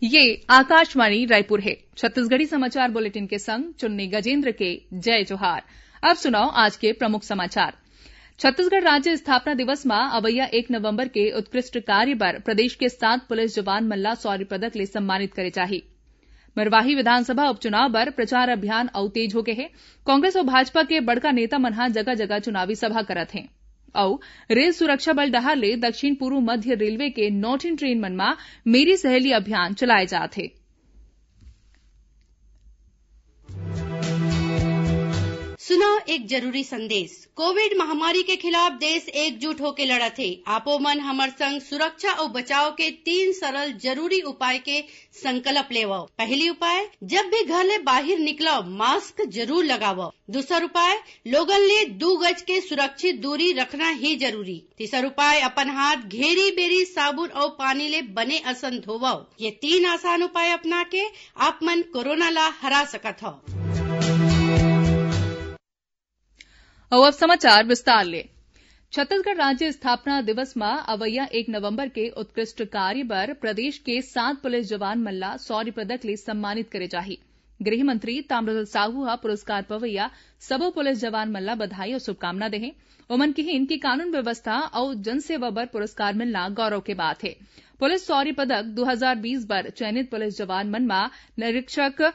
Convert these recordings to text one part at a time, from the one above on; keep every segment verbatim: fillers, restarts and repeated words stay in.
ये आकाशवाणी रायपुर हे। छत्तीसगढ़ी समाचार बुलेटिन के संग चुन्नी गजेंद्र के जय जोहार। अब सुनव आज के प्रमुख समाचार। छत्तीसगढ़ राज्य स्थापना दिवस म अवइया एक नवंबर के उत्कृष्ट कार्य बर प्रदेश के सात पुलिस जवान मन ला शौर्य पदक ले सम्मानित करे जाही। मरवाही विधानसभा उपचुनाव बर प्रचार अभियान अउ तेज होगे हे। कांग्रेस अउ भाजपा के बड़का नेता मन ह जगह-जगह चुनावी सभा करत हें। अउ रेल सुरक्षा बल डहार ले दक्षिण पूर्व मध्य रेलवे के नॉट इन ट्रेन मन म मेरी सहेली अभियान चलाए जात हे। सुनव एक जरूरी संदेश। कोविड महामारी के खिलाफ देश एकजुट होके लड़त हे। आपो मन हमर संग सुरक्षा अउ बचाव के तीन सरल जरूरी उपाय के संकल्प लेवव। पहली उपाय, जब भी घर ले बाहिर निकलव, मास्क जरूर लगावव। दूसर उपाय, लोगन ले दू गज के सुरक्षित दूरी रखना ही जरूरी। तीसर उपाय, अपन हाथ घेरी बेरी साबुन अउ पानी ले बने असन धोवव। ये तीन आसान उपाय अपना के आप मन कोरोना ला हरा सकत हव। अउ अब समाचार विस्तार ले। छत्तीसगढ़ राज्य स्थापना दिवस म अवइया एक नवंबर के उत्कृष्ट कार्य बर प्रदेश के सात पुलिस जवान मन ला शौर्य पदक ले सम्मानित करे जाही। गृह मंत्री ताम्रध्वज साहू ह पुरस्कार पवइया सबो पुलिस जवान मन ला बधाई अउ शुभकामना देहे। ओमन किहिन कि कानून व्यवस्था अउ जनसेवा बर पुरस्कार मिलना गौरव के बात हे। पुलिस शौर्य पदक दू हजार बीस बर चयनित पुलिस जवान मन म निरीक्षक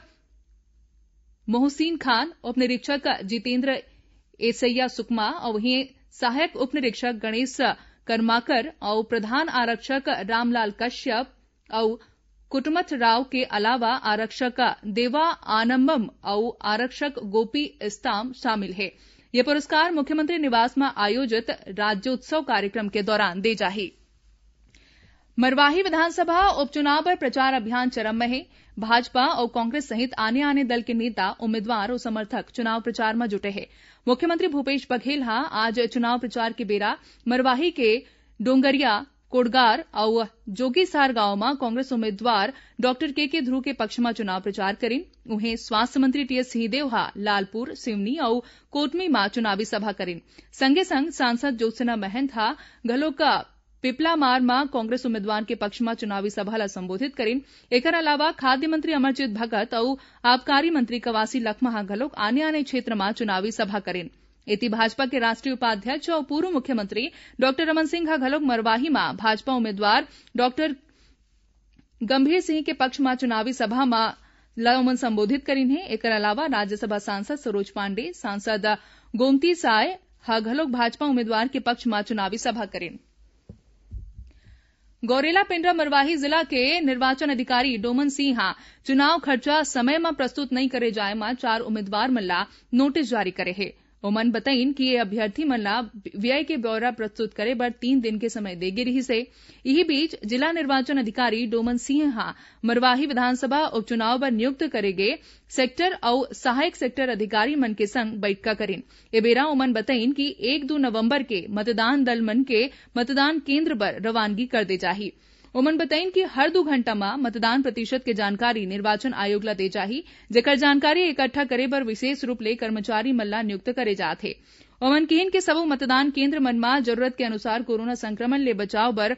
मोहसिन खान, उपनिरीक्षक जितेंद्र एसैया सुकमा अउ वहीं सहायक उपनिरीक्षक गणेश कर्माकर अउ प्रधान आरक्षक रामलाल कश्यप अउ कुटमथ राव के अलावा आरक्षक देवा आनंबम अउ आरक्षक गोपी इस्ताम शामिल हे। ये पुरस्कार मुख्यमंत्री निवास म आयोजित राज्योत्सव कार्यक्रम के दौरान दे जाही। मरवाही विधानसभा उपचुनाव बर प्रचार अभियान चरम म हे। भाजपा अउ कांग्रेस सहित आने-आने दल के नेता, उम्मीदवार अउ समर्थक चुनाव प्रचार म जुटे हे। मुख्यमंत्री भूपेश बघेल ह आज चुनाव प्रचार के बेरा मरवाही के डोंगरिया, कोड़गार अउ जोगीसार गांव म कांग्रेस उम्मीदवार डॉक्टर के के ध्रुव के पक्ष म चुनाव प्रचार करिन। उहें, स्वास्थ्य मंत्री टीएस सिंहदेव ह लालपुर, सिवनी अउ कोटमी म चुनावी सभा करिन। संगे संग सांसद ज्योत्सना महंत ह घलोक पिपलामार म कांग्रेस उम्मीदवार के पक्ष म चुनावी सभा ल संबोधित करिन। एकर अलावा खाद्य मंत्री अमरजीत भगत अउ आबकारी मंत्री कवासी लखमा ह घलोक आने-आने क्षेत्र म चुनावी सभा करिन। एती भाजपा के राष्ट्रीय उपाध्यक्ष अउ पूर्व मुख्यमंत्री डॉक्टर रमन सिंह ह घलोक मरवाही म भाजपा उम्मीदवार डॉक्टर गंभीर सिंह के पक्ष म चुनावी सभा म ल ओमन संबोधित करिन हे। एकर अलावा राज्यसभा सांसद सरोज पांडे, सांसद गोमती साय ह घलोक भाजपा उम्मीदवार के पक्ष म चुनावी सभा करिन। गौरेला पेंड्रा मरवाही जिला के निर्वाचन अधिकारी डोमन सिंह ह चुनाव खर्चा समय म प्रस्तुत नइ करे जाए म चार उम्मीदवार मन ला नोटिस जारी करे हे। ओमन बतइन कि ये अभ्यर्थी मन ला व्यय के ब्यौरा प्रस्तुत करे बर तीन दिन के समय दे गे रिहिस हे। इही बीच, जिला निर्वाचन अधिकारी डोमन सिंह ह मरवाही विधानसभा उपचुनाव बर नियुक्त करे गे सेक्टर अउ सहायक सेक्टर अधिकारी मन के संग बइठका करिन। ए बेरा ओमन बतइन कि एक दू नवंबर के मतदान दल मन के मतदान केंद्र बर रवानगी कर दे जाही। ओमन बतइन कि हर दू घंटा म मतदान प्रतिशत के जानकारी निर्वाचन आयोग ल दे जाही, जेकर जानकारी इकट्ठा करे बर विशेष रूप ले कर्मचारी मन ल नियुक्त करे जात हे। ओमन किहिन कि सबो मतदान केंद्र मन म जरूरत के अनुसार कोरोना संक्रमण ले बचाव बर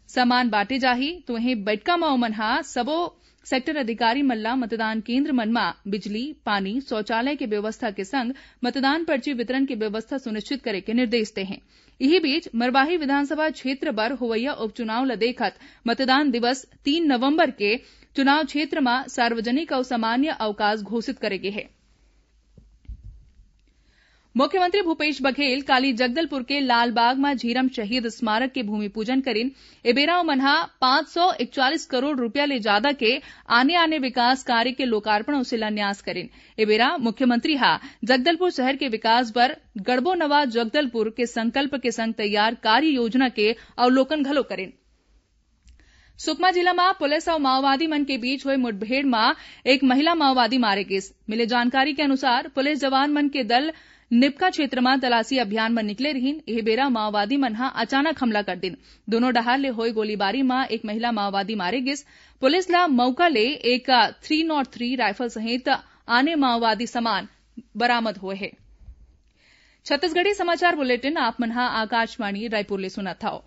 सामान बांटे जाही। तो वहीं बैठका म ओमन ह सबो सेक्टर अधिकारी मन ल मतदान केंद्र मन म बिजली, पानी, शौचालय के व्यवस्था के संग मतदान पर्ची वितरण के व्यवस्था सुनिश्चित करे के निर्देश दे हे। इही बीच, मरवाही विधानसभा क्षेत्र बर होवइया उपचुनाव ल देखत मतदान दिवस तीन नवंबर के चुनाव क्षेत्र म सार्वजनिक अउ सामान्य अवकाश घोषित करे गे हे। मुख्यमंत्री भूपेश बघेल काली जगदलपुर के लालबाग म झीरम शहीद स्मारक के भूमि पूजन करिन। ए बेरा ओमन ह पाँच सौ इकतालीस करोड़ रूपिया ले जादा के आने-आने विकास कार्य के लोकार्पण अउ शिलान्यास करिन। ए बेरा मुख्यमंत्री ह जगदलपुर शहर के विकास बर गढ़बो नवा जगदलपुर के संकल्प के संग तैयार कार्य योजना के अवलोकन घलो करिन। सुकमा जिला म पुलिस अउ माओवादी मन के बीच होए मुठभेड़ म एक महिला माओवादी मारे गिस। मिले जानकारी के अनुसार, पुलिस जवान मन के दल निपका क्षेत्र म तलाशी अभियान म निकले रिहिन। इही बेरा माओवादी मन ह अचानक हमला कर दिन। दूनों डहार ले होए गोलीबारी म एक महिला माओवादी मारे गिस। पुलिस ल मउका ले एक थ्री नॉट थ्री राइफल सहित आने माओवादी सामान बरामद होए हे। छत्तीसगढ़ी समाचार बुलेटिन आप मन ह आकाशवाणी रायपुर ले सुनत हव।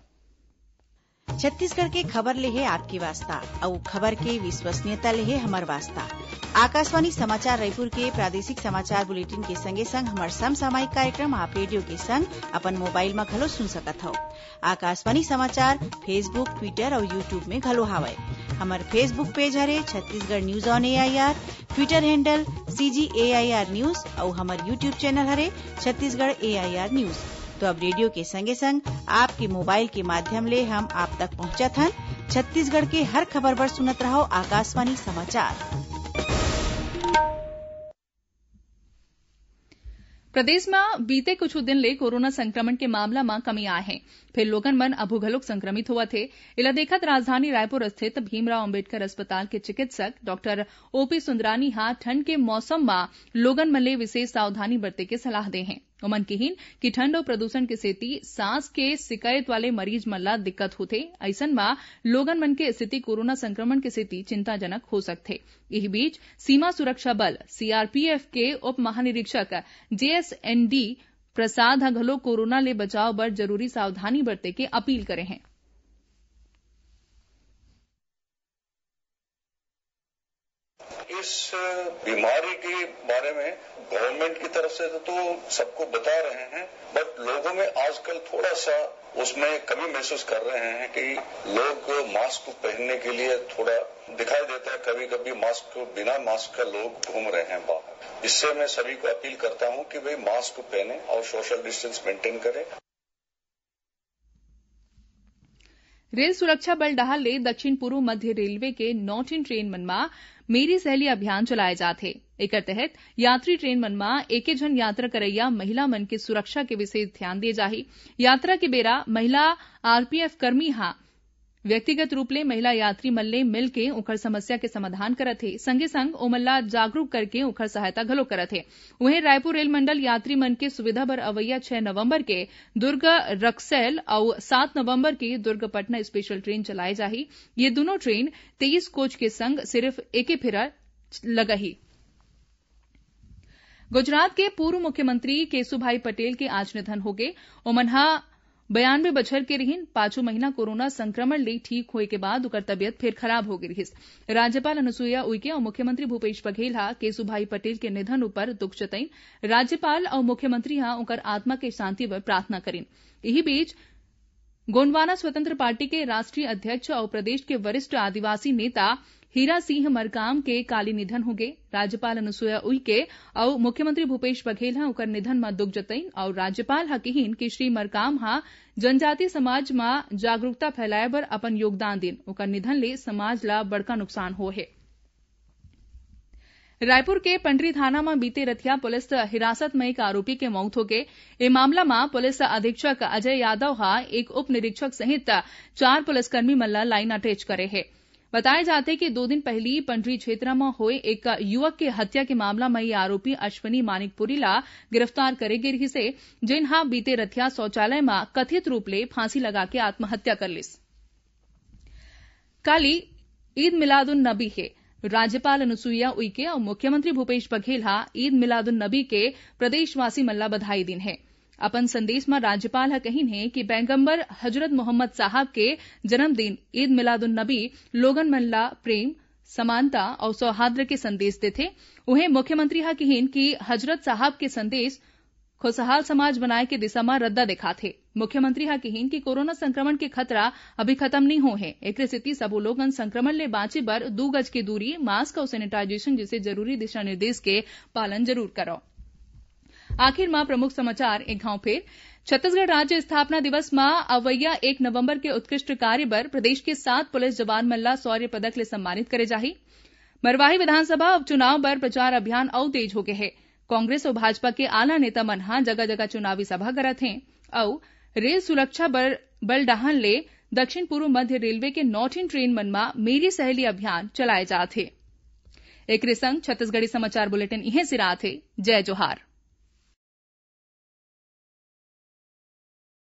छत्तीसगढ़ के खबर ले हे आपके वास्ता, अउ खबर के विश्वसनीयता ले हे हमर वास्ता। आकाशवाणी समाचार रायपुर के प्रादेशिक समाचार बुलेटिन के संगे संग हमर समसामयिक कार्यक्रम आप रेडियो के संग अपन मोबाइल म घलो सुन सकत हव। आकाशवाणी समाचार Facebook, Twitter अउ YouTube में घलो हावय। हमर Facebook पेज हरे Chhattisgarh news on AIR, Twitter handle CG AIR news अउ हमर YouTube चैनल हरे छत्तीसगढ़ एआईआर न्यूज। तो अब रेडियो के संगे संग आपके मोबाइल के माध्यम ले हम आप तक पहुंचत हन। छत्तीसगढ़ के हर खबर बर सुनत रहव आकाशवाणी समाचार। प्रदेश म बीते कुछ दिन ले कोरोना संक्रमण के मामला म कमी आए हे, फेर लोगन मन अभू घलोक संक्रमित होवत हे। एला देखत राजधानी रायपुर स्थित भीमराव अंबेडकर अस्पताल के चिकित्सक डॉक्टर ओपी सुंदरानी ह ठंड के मौसम म लोगन मन ले विशेष सावधानी बरते के सलाह दे हे। ओमन किहिन कि ठंड अउ प्रदूषण के सेती सांस के शिकायत वाले मरीज मन ला दिक्कत होथे। अइसन म लोगन मन के स्थिति कोरोना संक्रमण के सेती चिंताजनक हो सकथे। इही बीच सीमा सुरक्षा बल, सीआरपीएफ के उप महानिरीक्षक जेएसएनडी प्रसाद ह घलो कोरोना ले बचाव बर जरूरी सावधानी बरते के अपील करे हे। इस बीमारी के बारे में गवर्नमेंट की तरफ से तो सबको बता रहे हैं, बट लोगों में आजकल थोड़ा सा उसमें कमी महसूस कर रहे हैं कि लोग मास्क पहनने के लिए थोड़ा दिखाई देता है, कभी कभी मास्क, बिना मास्क का लोग घूम रहे हैं बाहर। इससे मैं सभी को अपील करता हूं कि भाई मास्क पहने और सोशल डिस्टेंस मेंटेन करें। रेल सुरक्षा बल डहार ले दक्षिण पूर्व मध्य रेलवे के नौ ठिन ट्रेन मन म मेरी सहेली अभियान चलाए जात हे। एकर तहत यात्री ट्रेन मन म एके झन यात्रा करइया महिला मन के सुरक्षा के विशेष ध्यान दिए जाही। यात्रा के बेरा महिला आरपीएफ कर्मी ह व्यक्तिगत रूप ले महिला यात्री मन ले मिलके ओखर समस्या के समाधान करत हे, संगे संग ओमन ला जागरूक करके ओखर सहायता घलो करत हे। उहें, रायपुर रेल मंडल यात्री मन के सुविधा बर अवइया छह नवंबर के दुर्ग रक्सैल अउ सात नवंबर के दुर्ग पटना स्पेशल ट्रेन चलाए जाही। ये दुनों ट्रेन तेईस कोच के संग सिर्फ एके फेरा लगही। गुजरात के पूर्व मुख्यमंत्री केसुभाई पटेल के आज निधन होगे। ओमन ह बयानवे बछर के रिहिन। पाछू महीना कोरोना संक्रमण ले ठीक होए के बाद ओकर तबियत फेर खराब होगे रिहिस। राज्यपाल अनुसुईया उइके अउ मुख्यमंत्री भूपेश बघेल ह केसुभाई पटेल के निधन उपर दुख जतइन। राज्यपाल अउ मुख्यमंत्री ह ओकर आत्मा के शांति बर प्रार्थना करिन। इही बीच, गोंडवाना स्वतंत्र पार्टी के राष्ट्रीय अध्यक्ष अउ प्रदेश के वरिष्ठ आदिवासी नेता हीरा सिंह मरकाम के काली निधन होगे। राज्यपाल अनुसुईया उइके अउ मुख्यमंत्री भूपेश बघेल ह ओकर निधन म दुख जतइन अउ राज्यपाल ह किहिन कि श्री मरकाम ह जनजाति समाज म जागरूकता फैलाए बर अपन योगदान दिन। ओकर निधन ले समाज ल बड़का नुकसान होए हे। रायपुर के पंडरी थाना म बीते रथिया पुलिस हिरासत म एक आरोपी के मौत होगे। ए मामला म पुलिस अधीक्षक अजय यादव ह एक उप निरीक्षक सहित चार पुलिसकर्मी मन ल लाइन अटैच करे हे। बताए जाथे कि दो दिन पहिली पंडरी क्षेत्र म होए एक युवक के हत्या के मामला म ये आरोपी अश्विनी मानिकपुरी ला गिरफ्तार करे गे रिहिस हे, जेन ह बीते रथिया शौचालय म कथित रूप ले फांसी लगा के आत्महत्या कर लिस। काली ईद मिलाद उन नबी हे। राज्यपाल अनुसुईया उइके अउ मुख्यमंत्री भूपेश बघेल ह ईद मिलाद उन नबी के प्रदेशवासी मन ला बधाई दीन हे। अपन संदेश म राज्यपाल ह कहिन हे कि पैगंबर हजरत मोहम्मद साहब के जन्मदिन ईद मिलाद उन नबी लोगन मन ला प्रेम, समानता अउ सौहार्द के संदेश देथे। उहें, मुख्यमंत्री ह किहिन कि हजरत साहब के संदेश खुशहाल समाज बनाए के दिशा म रद्दा देखाथे। मुख्यमंत्री ह किहिन कि कोरोना संक्रमण के खतरा अभी खत्म नइ होए हे, एकरे सेती सबो लोगन संक्रमण ले बांचे बर दू गज के दूरी, मास्क अउ सैनिटाइजेशन जइसे जरूरी दिशा निर्देश के पालन जरूर करव। आखिर म प्रमुख समाचार एक घांव फेर। छत्तीसगढ़ राज्य स्थापना दिवस म अवइया एक नवंबर के उत्कृष्ट कार्य बर प्रदेश के सात पुलिस जवान मन ला शौर्य पदक ले सम्मानित करे जाही। मरवाही विधानसभा उपचुनाव बर प्रचार अभियान अउ तेज होगे हे। कांग्रेस अउ भाजपा के आला नेता मन ह जगह-जगह चुनावी सभा करत हें अउ रेल सुरक्षा बर, बल डहान ले दक्षिण पूर्व मध्य रेलवे के नौ ठिन ट्रेन मन म मेरी सहेली अभियान चलाए जात हे। एकरे संग छत्तीसगढ़ी समाचार बुलेटिन इहें सिरात हे। जय जोहार।